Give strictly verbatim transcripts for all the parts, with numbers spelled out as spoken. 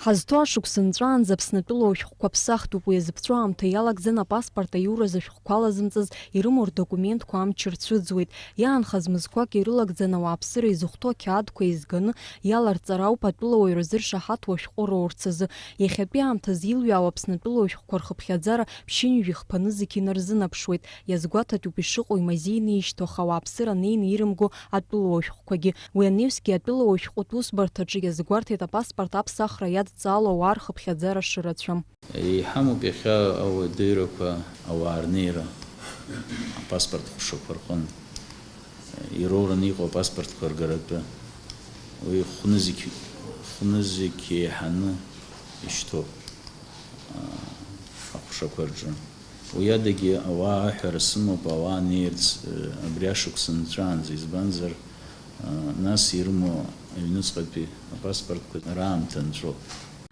Ҳазҭоу ашықәс нҵәаанӡа Аԥснатәыла ушәҟәқәа ԥсахтәуп, уи иазыԥҵәо аамҭа иалагӡаны апаспорт аиуразы ашәҟәқәа алазымҵаз ирымоу рдокументқәа амч рцәыӡуеит. Иаанхаз мызқәак ирылагӡаны ауааԥсыра изыхәҭоу ақьаадқәа еизганы иаларҵар ауп атәылауаҩ рзыршаҳаҭу ашәҟәы роурц азы. Иахьатәи аамҭазы илҩаау Аԥснатәыла ушәҟәқәа рхыԥхьаӡара ԥшьынҩажәи хԥа нызқь инарзынаԥшуеит. Иазгәаҭатәуп ишыҟоу имазеины ишьҭоу, аха ауааԥсыра неины ирымго атәылауаҩ шәҟәқәагьы. Уи анаҩсгьы атәылауаҩ шәҟәытә усбарҭаҿы иазгәарҭеит апаспорт аԥсахра иадҵаало ауаа рхыԥхьаӡара шырацәам. Иҳамоуп иахьа ауадаҩрақәа, ауаа рнеира апаспорт ҟәшақәа рҟынтә. Ироураны иҟоу апаспортқәа ргаратәы. Уи хәнызқь, хәнызқь еиҳаны ишьҭоуп, аа, аҟәшақәа рҿы. Уи адагьы ауаа аҳәара сымоуп, ауаа неирц, э, абри ашықәс нҵәаанӡа, избанзар, э, нас ирымоу аҩныҵҟатәи апаспортқәа раамҭа нҵәоуп.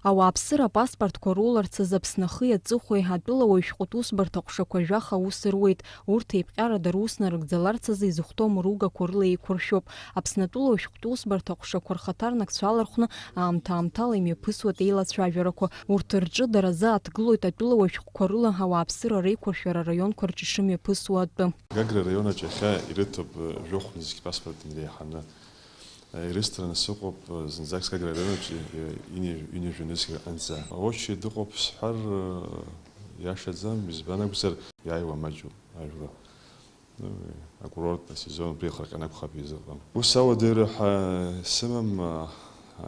Ауааԥсыра апаспортқәа руларц азы Аԥсны ахи аҵыхәеи, атәылауаҩ шәҟәытә усбарҭа ҟәшақәа жәаха аус руеит. Урҭ еиԥҟьарада рус нарыгӡаларц азы изыхәҭоу мыругақәа рыла еиқәыршәоуп. Аԥсны атәылауаҩ шәҟәтә усбарҭа ҟәшақәа рхаҭарнакцәа алархәны аамҭа-аамҭала имҩаԥысуеит еилацәажәарақәа. Урҭ рҿы дара рзы аҭгылоит атәылауаҩ шәҟәқәа рыла ауааԥсыра реиқәыршәара араионқәа рҿы ишымҩаԥысуа атәы. Гагра араион аҿы иахьа ирыҭоуп, э, жәохә нызқь паспорт инреиҳаны. Э, ирысҭараны сыҟоуп, э, зынӡак Гагра араион аҿы, э, ҩынҩажәи нызқь рҟынӡа. Очередь ыҟоуп сҳәар, э, иашаӡам, избан акәзар, иааиуа маҷуп ажәла. Ну, акурорттә асезон убри иахырҟьаны акәхап изыҟам. Ус ауадаҩра ҳәа сымам, а,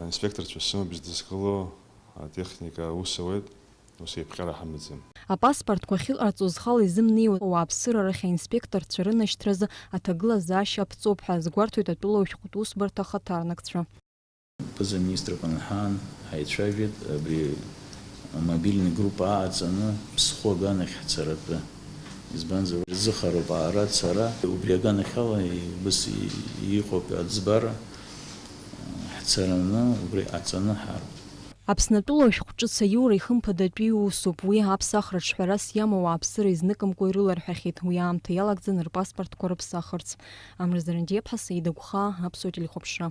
аинспекторцәа сымоуп издызкыло, атехника аус ауеит, ус еиԥҟьара ҳамаӡам. Апаспортқәа ахьыҟарҵоз хала изымнеиуа ауааԥсыра рахь аинспекторцәа рынашьҭразы аҭагылазаашьа аԥҵоуп ҳәа азгәарҭоит атәылауаҩ шәҟәтә усбарҭа ахаҭарнакцәа. Ԥыза-министр иҟны ҳаан ҳаицәажәеит, абри амобильный группа аҟаҵаны Ԥсхәы аганахь ҳцаратәы. Избанзар, рзыхароуп аара ацара, убри аганахьала убыс и-, иҟоуп аӡбара, ҳцараны убри ҟаҵаны ҳаартуп. Аԥснатәыла ашәҟәы ҿыц аиура ихымԥадатәиу усуп, уи аԥсахра ҿҳәарас иамоу ауааԥсыра изныкымкәа ирыларҳәахьеит, уи аамҭа иалагӡаны рпаспортқәа рыԥсахырц. Амра Зарандиаԥҳа, Саида Гәхаа, Аԥсуа телехәаԥшра.